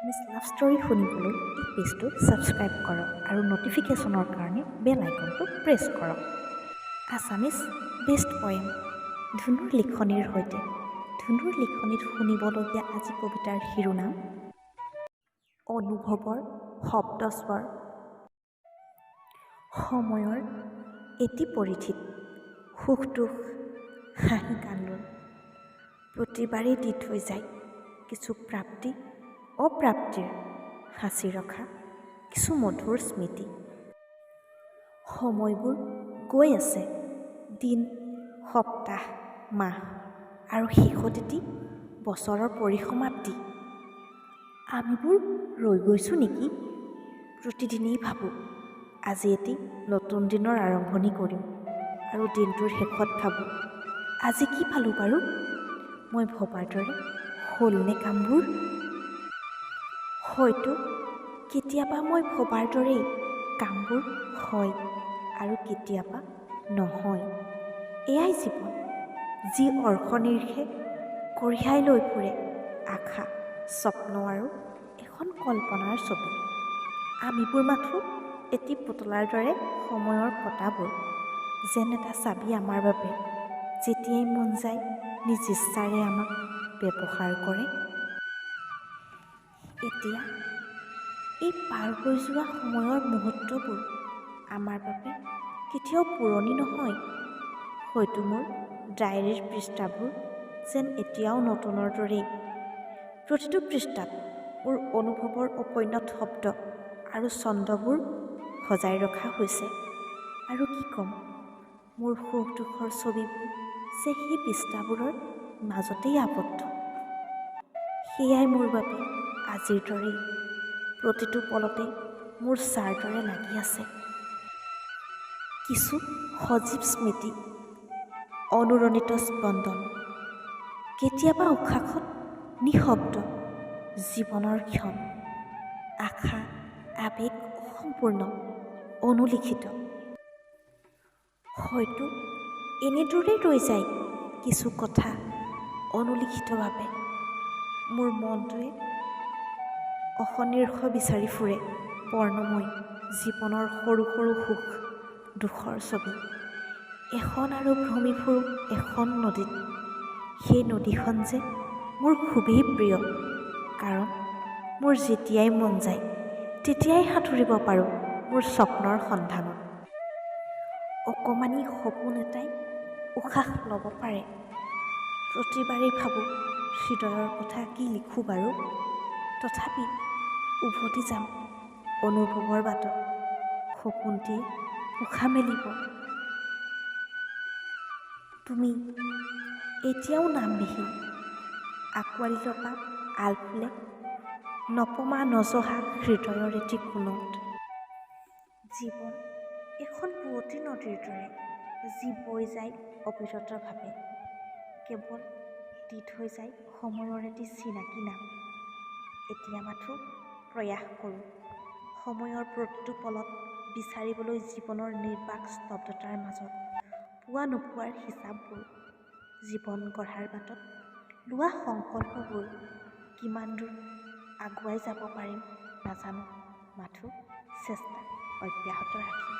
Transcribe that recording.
Miss love story শুনিবলৈ এই পেজটো subscribe কৰক আৰু ন'টিফিকেশ্যনৰ কাৰণে বেল আইকনটো প্ৰেছ কৰক। আছামিজ বেষ্ট পয়েম, ধুনুৰ লিখনিৰ সৈতে। ধুনুৰ লিখনিত শুনিবলগীয়া আজি কবিতাৰ শিৰোনাম অনুভৱৰ শব্দস্বৰ। সময়ৰ এটি পৰিধিত সুখ দুখ, হাঁহি কান্দোন প্ৰতিবাৰেই দি থৈ যায় কিছু প্ৰাপ্তি অপ্ৰাপ্তিৰ সাঁচি ৰখা কিছু মধুৰ স্মৃতি। সময়বোৰ গৈ আছে, দিন, সপ্তাহ, মাহ আৰু শেষত এটি বছৰৰ পৰিসমাপ্তি। আমিবোৰ ৰৈ গৈছোঁ নেকি? প্ৰতিদিনেই ভাবোঁ, আজি এটি নতুন দিনৰ আৰম্ভণি কৰিম আৰু দিনটোৰ শেষত ভাবোঁ, আজি কি পালোঁ বাৰু? মই ভবাৰ দৰে হ'লনে কামবোৰ? হয়তো কেতিয়াবা মই ভবাৰ দৰেই কামবোৰ হয় আৰু কেতিয়াবা নহয়। এয়াই জীৱন, যি অহৰ্নিশে কঢ়িয়াই লৈ ফুৰে আশা, স্বপ্ন আৰু এখন কল্পনাৰ ছবি। আমিবোৰ মাথোঁ এটি পুতলাৰ দৰে সময়ৰ কটাবোৰ যেন এটা চাবি আমাৰ বাবে, যেতিয়াই মন যায় নিজ ইচ্ছাৰে আমাক ব্যৱহাৰ কৰে। এতিয়া এই পাৰ হৈ যোৱা সময়ৰ মুহূৰ্তবোৰ আমাৰ বাবে কেতিয়াও পুৰণি নহয়। হয়তো মোৰ ডায়েৰীৰ পৃষ্ঠাবোৰ যেন এতিয়াও নতুনৰ দৰেই। প্ৰতিটো পৃষ্ঠাত মোৰ অনুভৱৰ অপৈণত শব্দ আৰু ছন্দবোৰ সজাই ৰখা হৈছে। আৰু কি ক'ম, মোৰ সুখ দুখৰ ছবিবোৰ যে সেই পৃষ্ঠাবোৰৰ মাজতেই আবদ্ধ। সেয়াই মোৰ বাবে আজিৰ দৰেই প্ৰতিটো পলতে মোৰ ছাঁৰ দৰে লাগি আছে কিছু সজীৱ স্মৃতি, অনুৰণিত স্পন্দন, কেতিয়াবা উশাহত নিঃশব্দ জীৱনৰ ক্ষণ, আশা, আৱেগ অসম্পূৰ্ণ, অনুলিখিত। হয়তো এনেদৰেই ৰৈ যায় কিছু কথা অনুলিখিতভাৱে। মোৰ মনটোৱে অহৰ্নিশ বিচাৰি ফুৰে বৰ্ণময় জীৱনৰ সৰু সৰু সুখ দুখৰ ছবি এখন আৰু ভ্ৰমি ফুৰোঁ এখন নদীত। সেই নদীখন যে মোৰ খুবেই প্ৰিয়, কাৰণ মোৰ যেতিয়াই মন যায় তেতিয়াই সাঁতুৰিব পাৰোঁ মোৰ স্বপ্নৰ সন্ধানত। অকণমানি সপোন এটাই উশাহ ল'ব পাৰে। প্ৰতিবাৰেই ভাবোঁ, হৃদয়ৰ কথা কি লিখোঁ বাৰু? তথাপি উভতি যাম অনুভৱৰ বাটত। সপোনটিয়ে পোখা মেলিব। তুমি এতিয়াও নামবিহীন, আঁকোৱালি ল'বা আলফুলে নপমা নজহা হৃদয়ৰ এটি কোণত। জীৱন এখন বোৱতী নদীৰ দৰে, যি বৈ যায় অবিৰতভাৱে, কেৱল দি থৈ যায় সময়ৰ এটি চিনাকি নাম। এতিয়া মাথোঁ প্ৰয়াস কৰোঁ সময়ৰ প্ৰতিটো পলত বিচাৰিবলৈ জীৱনৰ নিৰ্বাক স্তব্ধতাৰ মাজত পোৱা নোপোৱাৰ হিচাপবোৰ, জীৱন গঢ়াৰ বাটত লোৱা সংকল্পবোৰ। কিমান দূৰ আগুৱাই যাব পাৰিম নাজানো, মাথোঁ চেষ্টা অব্যাহত ৰাখিম।